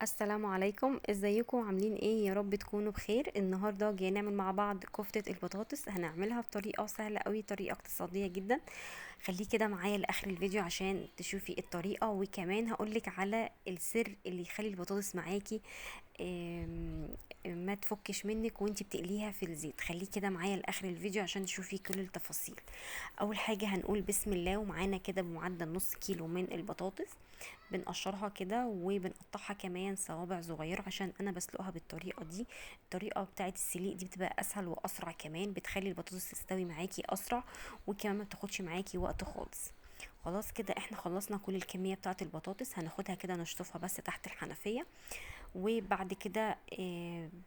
السلام عليكم، ازيكم؟ عاملين ايه؟ يا رب تكونوا بخير. النهارده جاي نعمل مع بعض كفتة البطاطس. هنعملها بطريقة سهلة قوي، طريقه اقتصادية جدا. خليه كده معايا لاخر الفيديو عشان تشوفي الطريقة، وكمان هقولك على السر اللي يخلي البطاطس معاكي ما تفكش منك وانتي بتقليها في الزيت. خليه كده معايا لاخر الفيديو عشان تشوفي كل التفاصيل. اول حاجة هنقول بسم الله، ومعانا كده بمعدل نص كيلو من البطاطس، بنقشرها كده وبنقطعها كمان صوابع صغيرة عشان انا بسلقها بالطريقة دي. الطريقة بتاعه السليق دي بتبقى اسهل واسرع، كمان بتخلي البطاطس تستوي معاكي اسرع، وكمان ما بتاخدش معاكي وقت خالص. خلاص كده احنا خلصنا كل الكمية بتاعه البطاطس. هناخدها كده نشطفها بس تحت الحنفية، وبعد كده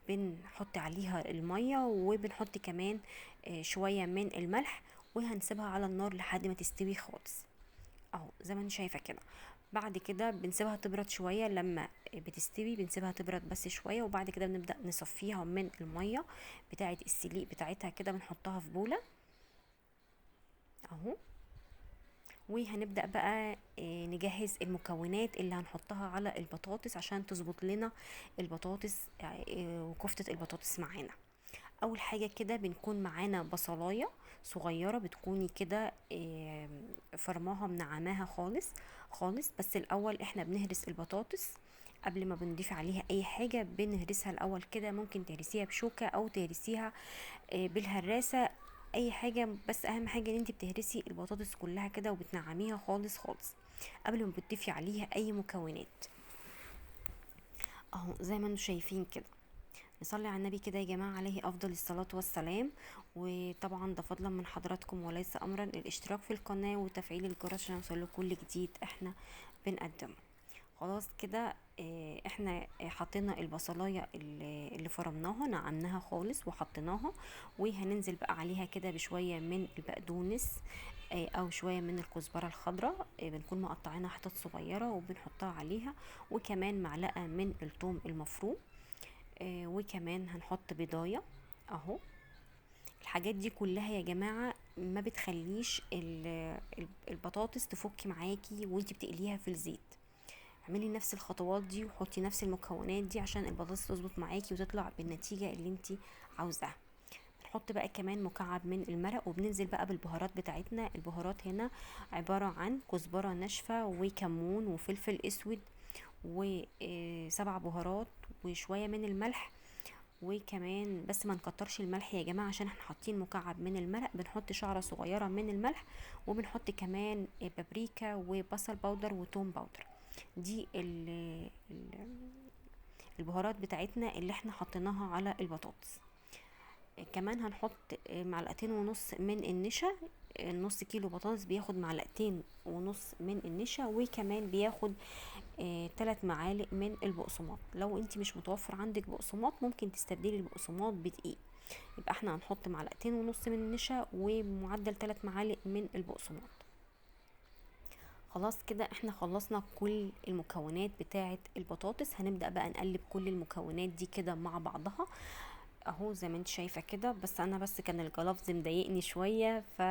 بنحط عليها المية، وبنحط كمان شوية من الملح، وهنسيبها على النار لحد ما تستوي خالص اهو زي ما انت شايفه كده. بعد كده بنسيبها تبرد شوية، لما بتستوي بنسيبها تبرد بس شوية، وبعد كده بنبدا نصفيها من المية بتاعه السليق بتاعتها كده، بنحطها في بوله اهو. وهنبدا بقى نجهز المكونات اللي هنحطها على البطاطس عشان تظبط لنا البطاطس وكفته البطاطس معانا. اول حاجة كده بنكون معانا بصلايه صغيرة، بتكوني كده فرماها منعماها خالص خالص. بس الاول احنا بنهرس البطاطس قبل ما بنضيف عليها اي حاجة، بنهرسها الاول كده. ممكن تهرسيها بشوكة او تهرسيها بالهراسه، اي حاجة، بس اهم حاجة ان انت بتهرسي البطاطس كلها كده وبتنعميها خالص خالص قبل ما بتضيفي عليها اي مكونات اهو زي ما انتم شايفين كده. نصلي على النبي كده يا جماعة، عليه افضل الصلاة والسلام. وطبعا ده فضلا من حضراتكم وليس امرا، الاشتراك في القناة وتفعيل الجرس عشان يوصل كل جديد احنا بنقدمه. خلاص كده احنا حطينا البصلايه اللي فرمناها نعمناها خالص وحطيناها، وهننزل بقى عليها كده بشوية من البقدونس او شوية من الكزبره الخضراء، بنكون مقطعينها حتت صغيرة وبنحطها عليها، وكمان معلقه من الثوم المفروم، وكمان هنحط بيضايه اهو. الحاجات دي كلها يا جماعة ما بتخليش البطاطس تفك معاكي وانتي بتقليها في الزيت. اعملي نفس الخطوات دي وحطي نفس المكونات دي عشان البطاطس تظبط معاكي وتطلع بالنتيجة اللي انتي عاوزاها. بنحط بقى كمان مكعب من المرق، وبننزل بقى بالبهارات بتاعتنا. البهارات هنا عبارة عن كزبره ناشفة وكمون وفلفل اسود وسبع بهارات وشوية من الملح، وكمان بس ما نكترش الملح يا جماعة عشان احنا حاطين مكعب من المرق. بنحط شعره صغيرة من الملح، وبنحط كمان بابريكا وبصل powder وتوم powder. دي البهارات بتاعتنا اللي احنا حطيناها على البطاطس. كمان هنحط معلقتين ونص من النشا، نص كيلو بطاطس بياخد معلقتين ونص من النشا، وكمان بياخد 3 معالق من البقسماط. لو انت مش متوفر عندك بقسماط ممكن تستبدلي البقسماط بدقيق. يبقى احنا هنحط معلقتين ونص من النشا ومعدل 3 معالق من البقسماط. خلاص كده احنا خلصنا كل المكونات بتاعه البطاطس. هنبدأ بقى نقلب كل المكونات دي كده مع بعضها اهو زي ما انت شايفه كده. بس انا بس كان الجلافز مضايقني شوية، ف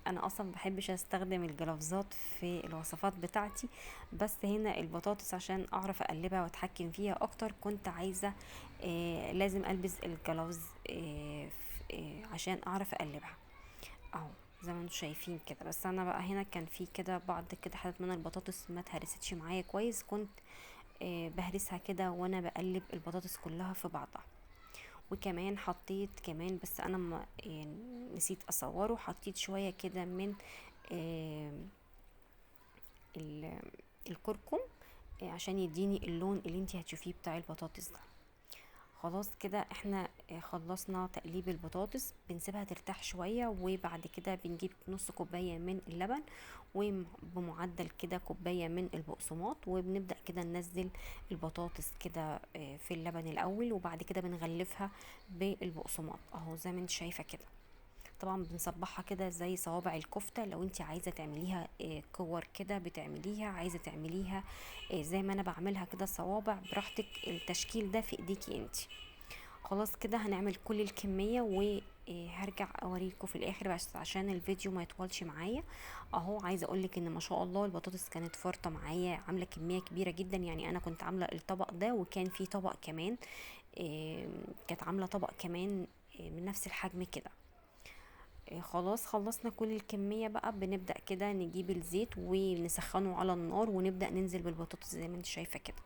انا اصلا ما بحبش استخدم الجلافزات في الوصفات بتاعتي، بس هنا البطاطس عشان اعرف اقلبها واتحكم فيها اكتر كنت عايزه لازم البس الجلافز عشان اعرف اقلبها اهو زي ما انتم شايفين كده. بس انا بقى هنا كان في كده بعض كده حتت من البطاطس ما اتهرستش معايا كويس، كنت بهرسها كده وانا بقلب البطاطس كلها في بعضها. وكمان حطيت كمان، بس انا ما نسيت اصوره، حطيت شوية كده من الكركم عشان يديني اللون اللي انتي هتشوفيه بتاع البطاطس ده. خلاص كده احنا خلصنا تقليب البطاطس، بنسيبها ترتاح شوية، وبعد كده بنجيب نص كوباية من اللبن وبمعدل كده كوباية من البقسماط، وبنبدأ كده ننزل البطاطس كده في اللبن الأول، وبعد كده بنغلفها بالبقسماط اهو زي ما انت شايفة كده. طبعا بنصبحها كده زي صوابع الكفتة، لو انت عايزة تعمليها كور كده بتعمليها، عايزة تعمليها زي ما انا بعملها كده صوابع براحتك، التشكيل ده في ايديكي انت. خلاص كده هنعمل كل الكمية، وهرجع اوريكم في الاخر بس عشان الفيديو ما يطولش معايا. اهو عايزه اقولك ان ما شاء الله البطاطس كانت فرطه معايا، عامله كمية كبيرة جدا. يعني انا كنت عامله الطبق ده، وكان في طبق كمان، كانت عامله طبق كمان من نفس الحجم كده. خلاص خلصنا كل الكمية بقى. بنبدأ كده نجيب الزيت ونسخنه على النار، ونبدأ ننزل بالبطاطس زي ما انت شايفة كده.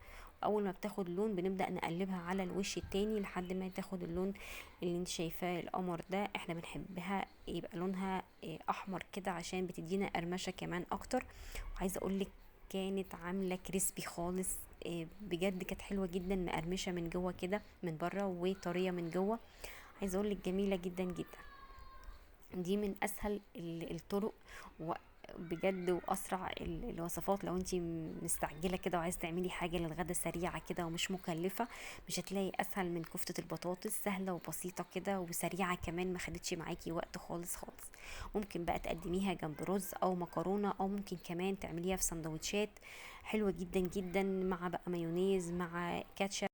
اول ما بتاخد لون بنبدأ نقلبها على الوش التاني لحد ما تاخد اللون اللي انت شايفاه القمر ده. احنا بنحبها يبقى لونها احمر كده عشان بتدينا قرمشة كمان اكتر. وعايزة اقولك كانت عاملة كريسبي خالص، بجد كانت حلوة جدا، مقرمشة من جوه كده من بره وطرية من جوه. عايزة اقولك جميلة جدا جدا. دي من اسهل الطرق بجد واسرع الوصفات. لو انتي مستعجلة كده وعايزه تعملي حاجة للغدا سريعة كده ومش مكلفة، مش هتلاقي اسهل من كفته البطاطس. سهلة وبسيطة كده وسريعة كمان، ما خدتش معاكي وقت خالص خالص. ممكن بقى تقدميها جنب رز او مكرونه، او ممكن كمان تعمليها في سندوتشات، حلوة جدا جدا مع بقى مايونيز مع كاتشب.